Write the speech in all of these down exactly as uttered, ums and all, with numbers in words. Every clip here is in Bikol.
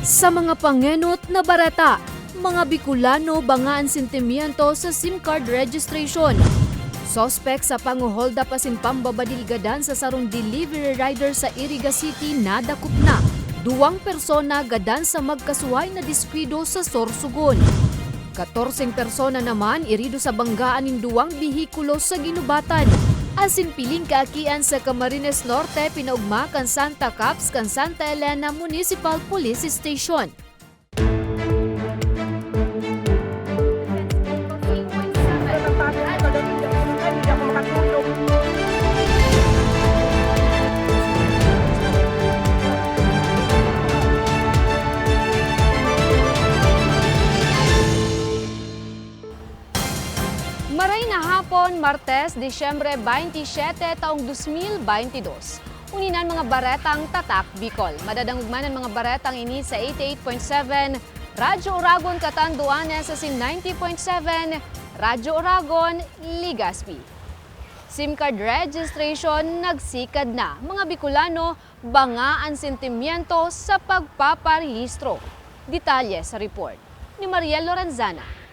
Sa mga pangenot na bareta, mga Bicolano banga an sentimiento sa SIM card registration. Suspek sa pango-hold up asin pambabadil gadan sa sarong delivery rider sa Iriga City nadakop na. Duwang persona gadan sa magkasuhay na diskwido sa Sorsogon. Katorseng persona naman irido sa banggaan nin duwang behikulo sa Guinobatan, asin piling kaakian sa Camarines Norte pinaogma kan Santa Caps kan Santa Elena Municipal Police Station. Maray na hapon, Martes, Disyembre twenty-seven, taong dos mil beintidos. Uninan mga baretang Tatak Bicol. Madadangog man an mga baretang ini sa eighty-eight point seven Radyo Oragon, Catanduanes, asin ninety point seven Radyo Oragon, Legazpi. SIM card registration nagsikad na. Mga Bicolano, banga an sentimiento sa pagpaparehistro. Detalye sa report ni Mariel Lorenzana.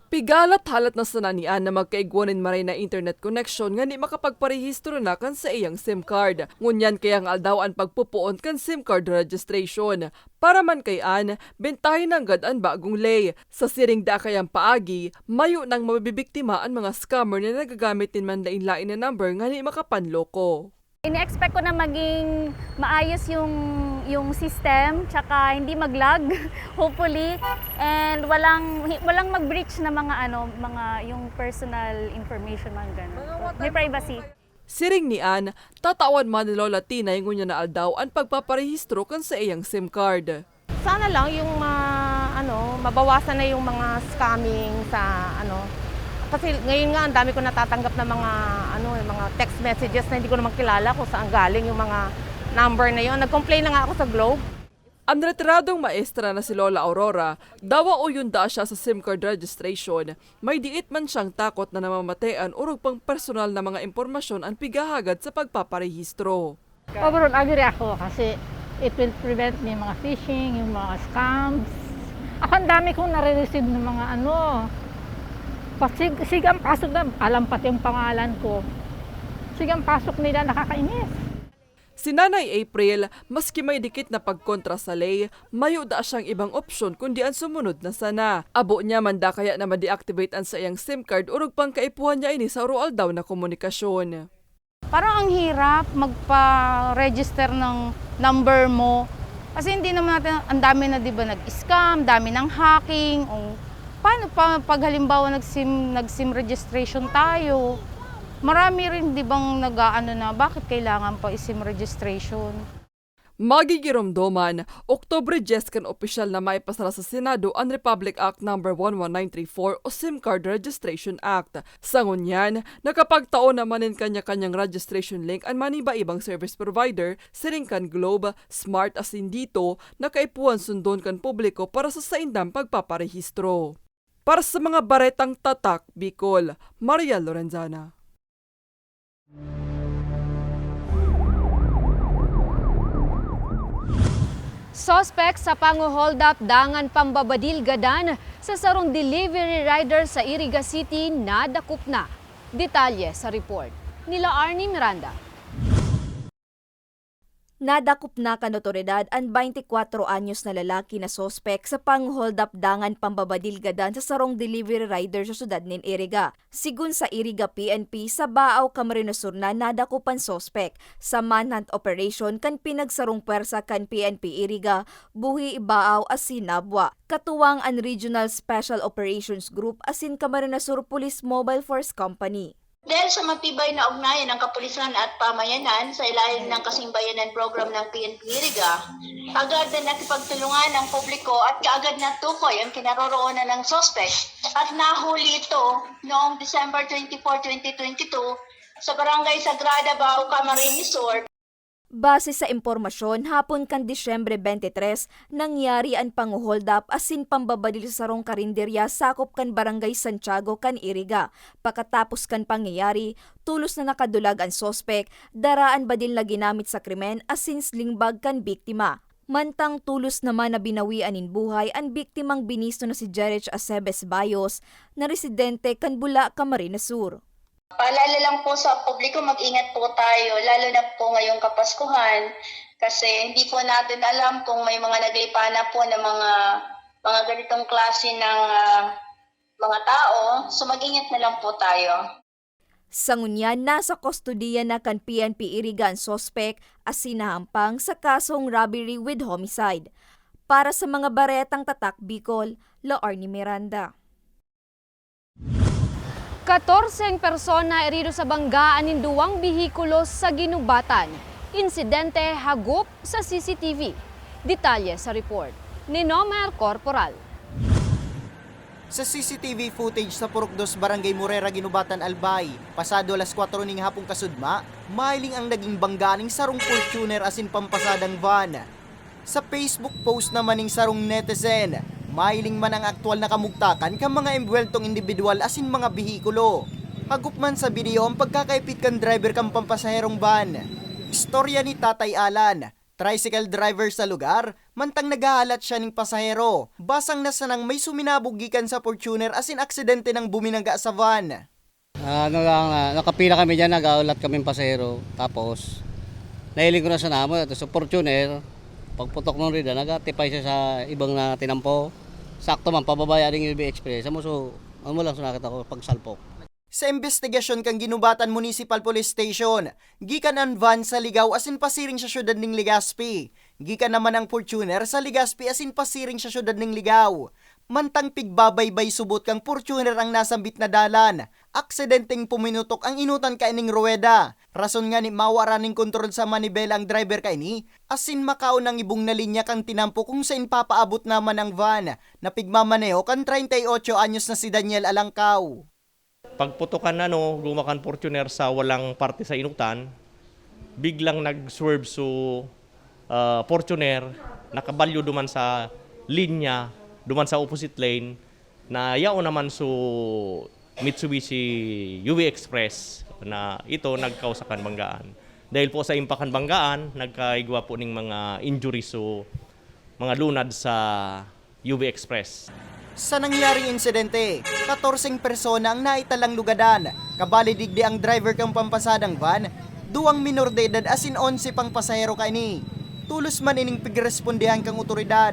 Pigahalat-halat na sana ni Ann na magkaigwa nin maray na internet connection ngani makapagparehistro na kan saiyang SIM card. Ngunyan kaya nga aldaw an pagpopoon kan SIM card registration. Para man kay Ann, bentahe nanggad an bagong lei. Sa siring da kayang paagi, mayo nang mabibiktima an mga scammer na nagagamit nin manlain-lain na number ngani makapanloko. Ini-expect ko na maging maayos yung, yung system, tsaka hindi mag-lag, hopefully. And walang, hi-, walang mag-breach na mga ano, mga yung personal information, mga ganun. May privacy. Siring ni Ann, tatawan man ni Lola Tinay ngunyan na aldaw an pagpaparehistro kan saiyang SIM card. Sana lang yung ma-, ano, mabawasan na yung mga scamming sa, ano, kasi ngayon nga ang dami ko natatanggap na mga, ano, yung mga text messages na hindi ko naman kilala kung saan galing yung mga number na yon. Nag-complain na nga ako sa Globe. An retiradong maestra na si Lola Aurora, dawa-oyon daa siya sa SIM card registration, may diit man siyang takot na namamatean orog pang personal na mga impormasyon an pighahagad sa pagpaparehistro. Overall, agree ako kasi it will prevent may mga phishing, yung mga scams. Ako, ang dami kong nare-receive ng mga ano, pasig-, sigang pasok na, alam pati yung pangalan ko. Sigang pasok nila, nakakainis. Si Nanay April, maski may dikit na pagkontra sa lei, mayo daa siyang ibang opsyon kundi an sumunod na sana. Abo niya man da kaya na ma-deactivate an saiyang SIM card orog pang kaipuhan niya ini sa aroaldaw na komunikasyon. Parang ang hirap magpa-register ng number mo. Kasi hindi naman natin, ang dami na, di ba, nag-scam, dami ng hacking. O, paano pa pag halimbawa nag-SIM, nag-SIM registration tayo? Marami rin, di bang, nag-aano na, bakit kailangan pa i-SIM registration? Magigiromdoman, Oktubre dyes kan opisyal na maipasara sa Senado an Republic Act Number one one nine three four o SIM Card Registration Act. Sa ngunyan, nakapagtao naman nin kanya-kanyang registration link an maniba-ibang service provider, siring kan Globe, Smart asin DITO, na kaipuhan sundon kan publiko para sa saindang pagpaparehistro. Para sa mga baretang Tatak Bicol, Maria Lorenzana. Suspek sa pango-hold up dangan pambabadil gadan sa sarong delivery rider sa Iriga City nadakop na. Detalye sa report nila Arnie Miranda. Nadakop na kan otoridad an baynte kwatro anyos na lalaki na suspek sa pang-hold up dangan pambabadil gadan sa sarong delivery rider sa syudad nin Iriga. Sigon sa Iriga P N P, sa Baao, Camarines Sur na nadakop an suspek sa manhunt operation kan pinagsarong pwersa kan P N P Iriga, Buhi, Baao asin Nabua, katuwang an Regional Special Operations Group asin Camarines Sur Police Mobile Force Company. Dahil sa matibay na ugnayan ng kapulisan at pamayanan sa ilalim ng Kasing Bayanan Program ng P N P Iriga, agad na nakipagtulungan ang publiko at kaagad na tukoy ang kinaroroonan ng suspek at nahuli ito noong December twenty-four, twenty twenty-two sa Barangay Sagrada, Bao, Camarines Sur. Base sa impormasyon, hapon kan Disyembre twenty-three, nangyari an pango-hold up asin pambabadil sa sarong karinderya sakop kan Barangay Santiago kan Iriga. Pakatapos kan pangyayari, tolos na nakadulag an suspek, dara an badil na ginamit sa krimen asin sling bag kan biktima. Mantang tolos naman na binawian nin buhay an biktimang binisto na si Jerich Acebes Bayos, na residente kan Bula, Camarines Sur. Paalala lang po sa publiko, mag-ingat po tayo, lalo na po ngayong Kapaskuhan, kasi hindi po natin alam kung may mga naglipa na po ng mga, mga ganitong klase ng, ah, mga tao. So, mag-ingat na lang po tayo. Sa ngunyan, nasa kustodiya na kan P N P Iriga an suspek asin nahampang sa kasong robbery with homicide. Para sa mga baretang Tatak Bicol, Laarni Miranda. Katorseng persona herido sa banggaan nin duwang behikulo sa Guinobatan. Insidente hagop sa C C T V. Detalye sa report ni Nomer Corporal. Sa C C T V footage sa Purok Dos, Barangay Morera, Guinobatan, Albay, pasado alas kwatro ning hapon kasudma, mahiling ang naging banggaan ning sarong Fortuner asin pampasadang van. Sa Facebook post naman ning sarong netizen, mahiling man ang aktuwal na kamugtakan kan mga embuweltong indibidwal asin mga behikulo. Hagop man sa video ang pagkakaipit kan driver kan pampasaherong van. Istorya ni Tatay Alan, tricycle driver sa lugar, mantang naghahalat siya ning pasahero. Basang na sanang may suminabog gikan sa Fortuner asin aksidente nang buminaga sa van. Ah, ano lang, ah, nakapila kami diyan, nag-aulat kaming pasahero. Tapos, nahiling ko na sa namo, ito sa Fortuner. Pagputok ng rida, nagatipay siya sa ibang na tinampo. Sakto man, pababaya ding U V Express. Amo, so, amo lang sa nakita ko, pagsalpok. Sa imbestigasyon kan Guinobatan Municipal Police Station, gikan an van sa Ligao asin pasiring sa siyudad ning Legazpi. Gikan naman ang Fortuner sa Legazpi asin pasiring sa siyudad ning Ligao. Mantang pigbabaybay subot kan Fortuner ang nasambit na dalan, aksidenteng puminutok ang enotan kaining ruweda. Rason ngani mawaran nin kontrol sa manibela ang driver kaini, asin makaon ang ibong na linya kan tinampo kung saen papaabot naman ang van na pigmamaneho kan treinta y ocho anyos na si Daniel Alangkaw. Pagputokan, ano, guma kan Fortuner sa walang parte sa enotan, biglang nag-swerve so, ah, Fortuner, nakabalyo duman sa linya, duman sa opposite lane, na yaon naman so Mitsubishi U V Express na ito nagkausa kan banggaan. Dahil po sa impact kan banggaan, nagkaigwa po ning mga injuries so mga lunad sa U V Express. Sa nangyaring insidente, katorseng persona ang naitalang lugadan, kabali digdi ang driver kan pampasadang van, duwang minor de edad asin onse pang pasahero kaini. Tolos man ining pigrespondehan kan otoridad.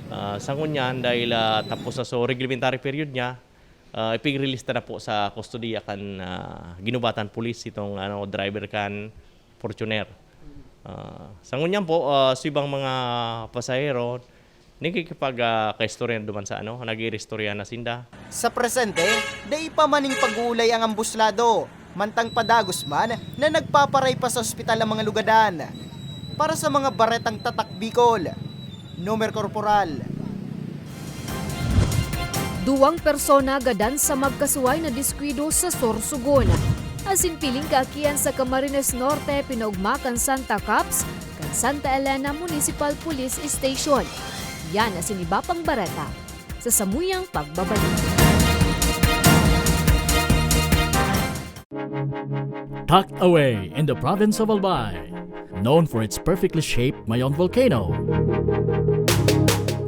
Ah, sa ngunyan, dahil, ah, tapos na so reglementary period niya, ah, ipinrelease ta na po sa kustodiya kan, ah, Guinobatan Police itong, ano, driver kan Fortuner. Ah, sa ngunyan po, ah, sa ibang mga pasahero, nakikipag, ah, kaistorya duman sa, ano, nag-iiristorya na sinda. Sa presente, dai pa man nin pag-uulay ang ambos lado, mantang padagos man na nagpaparay pa sa ospital ang mga lugadan. Para sa mga baretang Tatak Bicol, Nomer Corporal. Duwang persona gadan sa magkasuway na diskwido sa Sorsogon. Asin piling kaakian sa Camarines Norte, pinaugma kan Santa Cops, kan Santa Elena Municipal Police Station. Yan asin iba pang bareta sa samuyang pagbabalik. Tucked away in the province of Albay, known for its perfectly shaped Mayon volcano,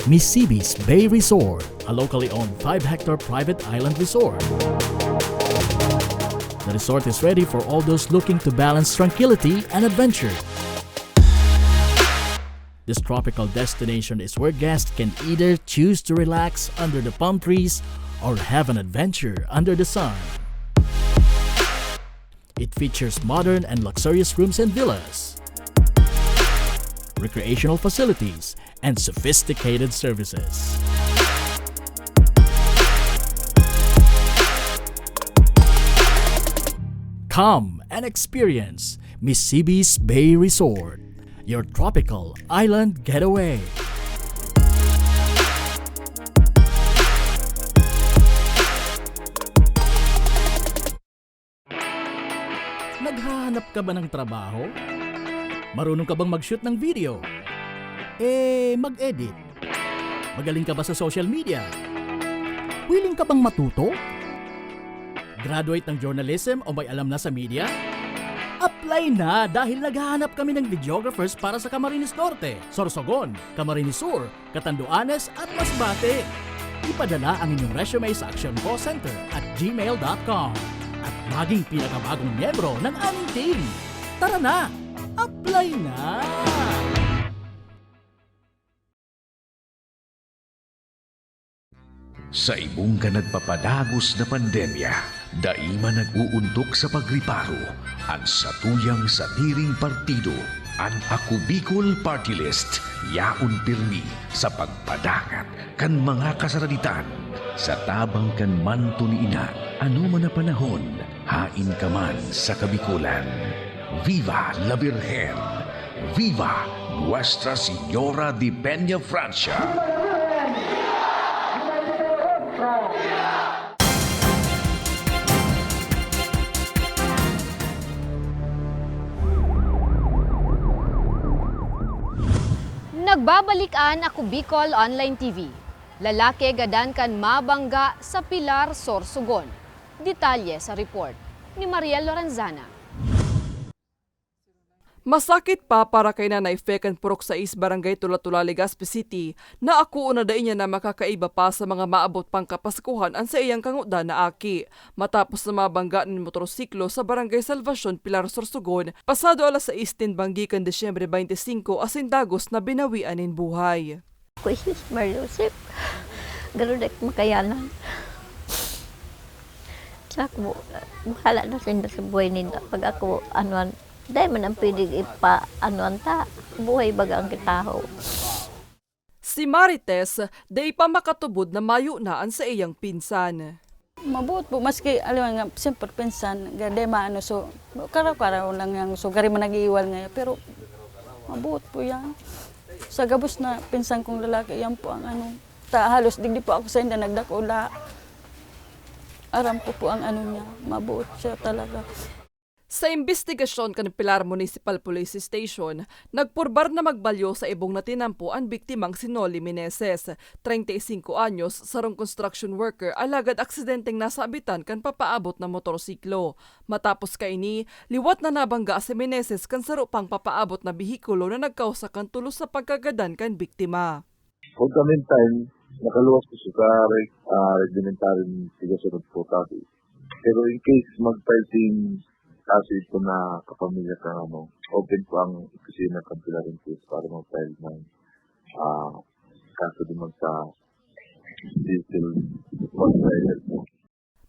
Misibis Bay Resort, a locally owned five-hectare private island resort. The resort is ready for all those looking to balance tranquility and adventure. This tropical destination is where guests can either choose to relax under the palm trees or have an adventure under the sun. It features modern and luxurious rooms and villas, recreational facilities, and sophisticated services. Come and experience Misibis Bay Resort, your tropical island getaway. Naghahanap ka ba ng trabaho? Marunong ka bang mag-shoot ng video? Eh, mag-edit? Magaling ka ba sa social media? Willing ka bang matuto? Graduate ng journalism o may alam na sa media? Apply na, dahil naghahanap kami ng videographers para sa Camarines Norte, Sorsogon, Camarines Sur, Catanduanes at Masbate. Ipadala ang inyong resume sa actioncallcenter at gmail dot com at maging pinakabagong miyembro ng aming team. Tara na! Apply na! Sa ibong kan nagpapadagos na pandemya, dai man nag-uuntok sa pagriparo an satuyang sadiring partido. An Ako Bicol Party List yaon pirmi sa pagpadangat kan mga kasaraditan sa tabang kan manto ni Ina. Ano man na panahon, hain ka man sa Kabikolan. Viva la Virgen! Viva Nuestra Señora de Peña Francia! Nagbabalik an Ako Bicol Online T V. Lalaki gadan kan mabangga sa Pilar, Sorsogon. Detalye sa report ni Mariel Lorenzana. Masakit pa para kay Nanay Fe kan Purok sais, Barangay Tula-Tula, Legazpi City, na akoon na dai niya na makakaiba pa sa mga maabot pang kapaskuhan an saiyang kangodan na aki, matapos na mabangga nin motorsiklo sa Barangay Salvacion, Pilar, Sorsogon, pasado alas sais nin banggi kan Disyembre twenty-five, asin dagos na binawian nin buhay. Ko, Jesus, Maria Josep, garo dai ko makayanan. Sa ako, bahala na sinda sa buhay ninda. Pag ako, ano, an-, dai man ang pwede ipa-, ano, anta, buhay baga ang kitaho. Si Marites, dai pa makatubod na mayo na an saiyang pinsan. Mabuot po, maski, alam nga, siyempre, pinsan, ga-, dai maano, so, karaw-karaw lang yan, so, gari man nag-iiwal ngayon, pero mabuot po yan. Sa gabos na pinsan kong lalaki, yan po ang ano, ta, halos digdi po ako sa inda nagdakula. Aram ko po ang ano niya, mabuot siya talaga. Sa imbestigasyon kan Pilar Municipal Police Station, nagpurbar na magbalyo sa ibong na tinampo an biktimang si Noli Meneses, treinta y cinco anyos, sarong construction worker, alagad aksidenteng nasabitan kan papaabot na motorsiklo. Matapos kaini, liwat na nabangga si Meneses kan saro pang papaabot na behikulo na nagkausa kan tulos sa pagkagadan kan biktima. Pagka meantime, nakaluwas ko siya sa re-, ah, reglementary investigasyon of photo. Pero in case mag-file sin kaso ito na kapamilya ka, ano, open po ang opisina ng Pilar in case para mag-file ng, ah, kaso naman sa diesel motorcycle po.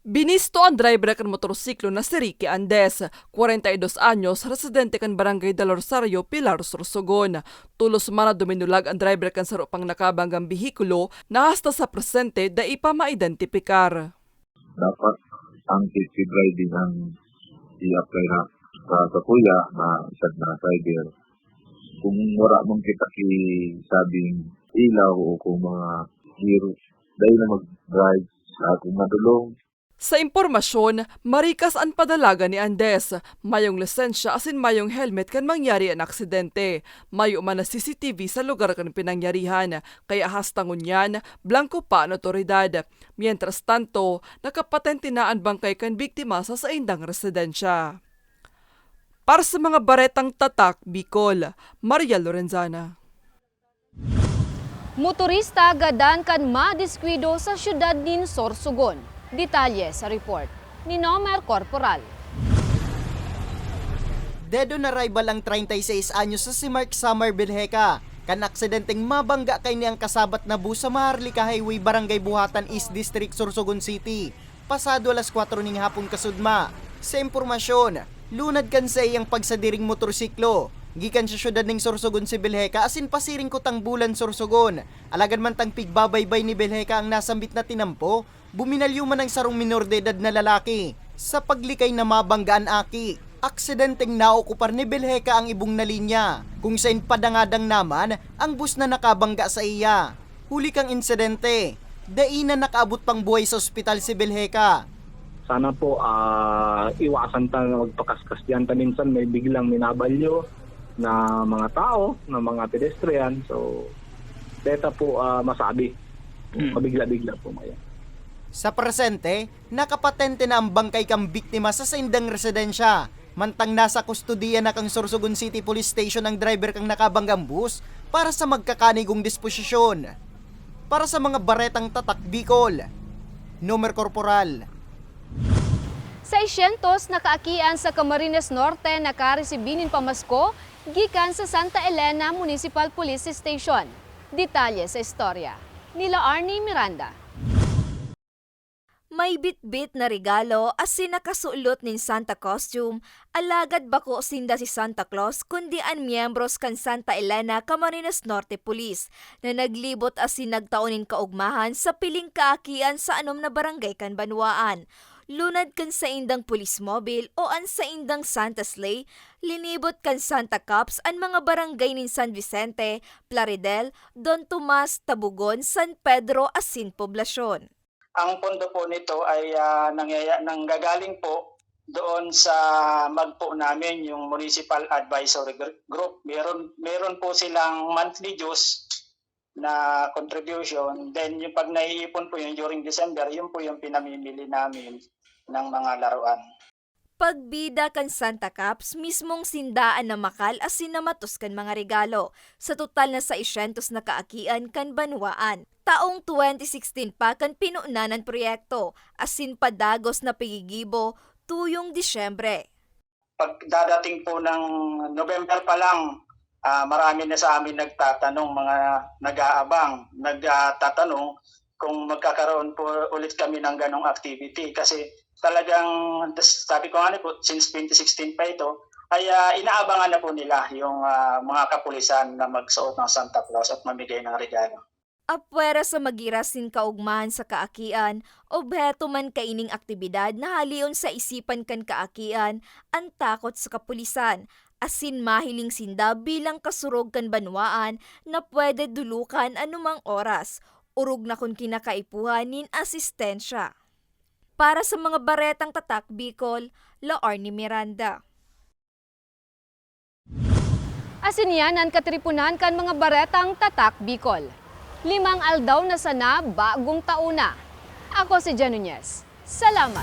Binisto an driver kan motorsiklo na si Ricky Andes, kwarenta y dos anyos, residente kan Barangay Del Rosario, Pilar, Sorsogon. Tolos man na duminulag an driver kan saro pang nakabanggang behikulo na hasta sa presente dai pa maidentipikar. Dapat ang safety driving ang i-apply na sa, sa kuya na isag na driver. Kung wala man kita ki sabing ilaw o kung mga giro, dai na mag-drive sa akong madulong. Sa impormasyon, marikas an padalagan ni Andes, mayong lisensya asin mayong helmet kan mangyari an aksidente. Mayo man na C C T V sa lugar kan pinangyarihan, kaya hasta ngunyan, blangko pa an otoridad. Mientras tanto, nakapatente na an bangkay kan biktima sa saindang residensya. Para sa mga Baretang Tatak Bicol, Maria Lorenzana. Motorista gadan kan madiskuido sa siyudad nin Sorsogon. Detalye sa report ni Nomer Corporal. Dead on arrival ang treinta y seis anyos na si Mark Samar Belheca kan aksidenteng mabangga kaini an kasabat na bus sa Maharlika Highway, Barangay Buhatan East District, Sorsogon City, pasado alas kwatro ning hapon kasudma. Sa impormasyon, lunad kan saiyang pagsadiring motorsiklo, gikan sa siyudad ning Sorsogon si Belheca asin pasiring Kutang Bulan, Sorsogon. Alagad mantang pigbabaybay ni Belheca ang nasambit na tinampo, buminalyo man ang sarong minor de edad na lalaki. Sa paglikay na mabangga an aki, aksidenteng naokupar ni Belheca ang ibong na linya, kung sain padangadang naman ang bus na nakabangga sa iya. Huli kan insidente, dai na nakaabot pang buhay sa ospital si Belheca. Sana po, ah, iwasan ta na magpakaskas diyan. Ta minsan may biglang minabalyo na mga tao, na mga pedestrian. So, deta po, ah, masabi. Mm. Pabigla-bigla po ngayon. Sa presente, nakapatente na ang bangkay kan biktima sa saindang residensya. Mantang nasa kustodiya na kan Sorsogon City Police Station ang driver kan nakabanggang bus para sa magkakanigong disposisyon. Para sa mga baretang tatak Bicol, Nomer Corporal. Seiscientos na kaakian sa Camarines Norte nakaresibi nin pamasko gikan sa Santa Elena Municipal Police Station. Detalye sa istorya nila Arnie Miranda. May bitbit na regalo asin nakasulot nin Santa costume, alagad bako sinda si Santa Claus, kundi an miyembros kan Santa Elena Camarines Norte Police, na naglibot asin nagtao nin kaugmahan sa piling kaakian sa anom na barangay kan banwaan. Lunad kan saindang police mobile o an saindang Santa Sleigh, linibot kan Santa Cops an mga barangay nin San Vicente, Plaridel, Don Tomas, Tabogon, San Pedro asin Poblacion. Ang pondo po nito ay, ah, nangyaya-, nanggagaling po doon sa MAG po namin, yung Municipal Advisory Gr-, Group. Meron, meron po silang monthly dues na contribution. Then, yung pag naiipon po yun during December, yun po yung pinamimili namin ng mga laruan. Pagbida kan Santa Cops, mismong sinda an namakal asin namatos kan mga regalo, sa total na seiscientos na kaakian kan banwaan. Taong twenty sixteen pa kan pinunan an proyekto, asin padagos na pigigibo tuyong Disyembre. Pagdadating po ng November pa lang, ah, marami na sa amin nagtatanong, mga nag-aabang, nagtatanong kung magkakaroon po ulit kami ng ganong activity. Kasi talagang, sabi ko nga po, since twenty sixteen pa ito, ay, ah, inaabangan na po nila yung, ah, mga kapulisan na magsuot ng Santa Claus at mamigay ng regalo. Apwera sa magiras nin kaugmahan sa kaakian, obheto man kaining aktibidad na haleon sa isipan kan kaakian an takot sa kapulisan, asin mahiling sinda bilang kasurog kan banwaan na pwede dulukan anumang oras, orog na kun kinakaipuhan nin asistensya. Para sa mga Baretang Tatak Bicol, La Arnie Miranda. Asin iyan an katiriponan kan mga Baretang Tatak Bicol. Limang aldaw na sana, bagong taon na. Ako si Jen Nunez. Salamat!